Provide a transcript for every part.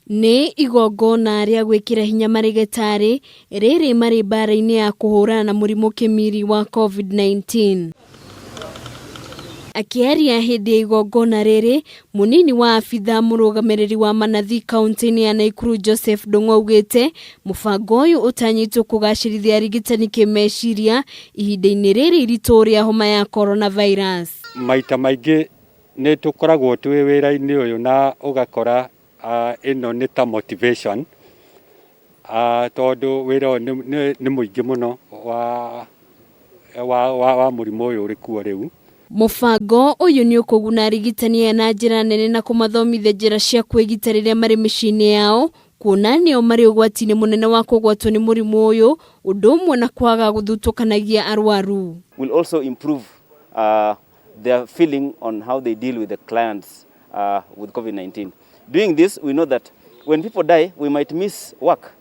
Nĩ igongona rĩa gwĩkĩra hinya marĩgĩtarĩ rĩrĩ marĩ mbara-inĩ ya kũhũrana na mũrimũ kĩmiri wa COVID-19. Akĩaria hĩndĩ ya igongona rĩrĩ, mũnini wa abitha mũrũgamĩrĩri wa manathi kaunti-inĩ ya Naikuru Joseph Ndung'u augĩte mũbango ũyũ ũtanyĩtwo kũgacĩrithia arigitani kĩmeciria ihinda-inĩ rĩrĩ iritũ rĩa homa ya coronavirus. Maita maingĩ nĩ tũkoragwo twĩ wĩra-inĩ ũyũ na ũgakora ĩno nĩ ta motivation tondũ wĩra ũyũ nĩ mũingĩ mũno wa wa wa wa mũrimũ ũyũ ũrĩ kuo rĩu. Mũbango ũyũ nĩ ũkũguna arigitani aya na njĩra nene na kũmathomithia njĩra cia kwĩgita rĩrĩa marĩ mĩciĩ-inĩ yao, kuona nĩo marĩ ũgwati-inĩ mũnene wa kũgwatwo nĩ mũrimũ ũyũ, ũndũ ũmwe na kwaga gũthutũkanagia arwaru. Will also improve their feeling on how they deal with the clients with COVID-19. Doing this, we know that when people die, we might miss work.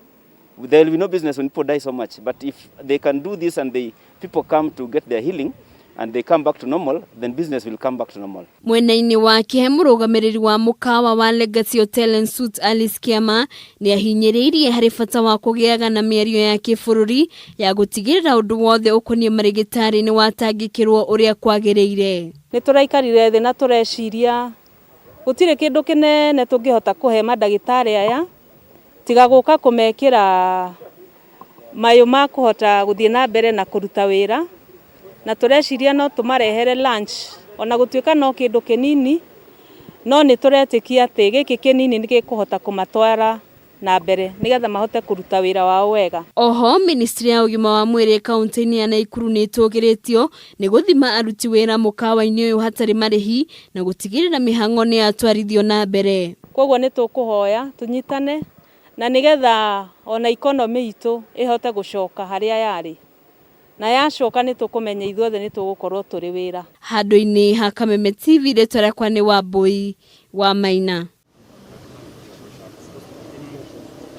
There will be no business when people die so much. But if they can do this and they, people come to get their healing and they come back to normal, then business will come back to normal. Mwena-inĩ wake mũrũgamĩrĩri wa mũkawa wa Legacy Hotel and Suites Alice Kiama nĩ ahinyĩrĩirie harĩ bata wa kũgĩaga na mĩario ya kĩbũrũri ya gũtigĩrĩra ũndũ wothe ũkoniĩ marĩgĩtarĩ nĩ watangĩkĩrwo ũrĩa kwagĩrĩire. Nĩ tũraikarire thĩ na tũreciria gũtirĩ kĩndũ kĩnene tũngĩhota kũhe mandagĩtarĩ aya tiga gũka kũmekĩra mayũ ma kũhota gũthiĩ na mbere na kũruta wĩra, na tũreciria no tũmarehere lunch ona gũtuĩka no kĩndũ kĩnini, no nĩ tũretĩkia atĩ gĩkĩ kĩnini nĩ gĩkũhota kũmatwara na mbere nĩgetha mahote kũruta wĩra wao wega. Oho ministry ya ũgima wa mwĩrĩ kaunti-inĩ ya Naikuru nĩ ĩtũgĩrĩtio nĩ gũthima aruti wĩra mũkawa-inĩ ũyũ hatarĩ marĩhi na gũtigĩrĩra mĩhang'o nĩ yatwarithio na mbere. Koguo nĩ tũkũhoya tũnyitane na nĩgetha ona economy itũ ĩhote gũcoka harĩa yarĩ, na yacoka nĩ tũkũmenya ithuothe nĩ tũgũkorwo tũrĩ wĩra. Handũ-inĩ ha Kameme TV, rĩtwa rĩakwa nĩ Wambui wa Maina.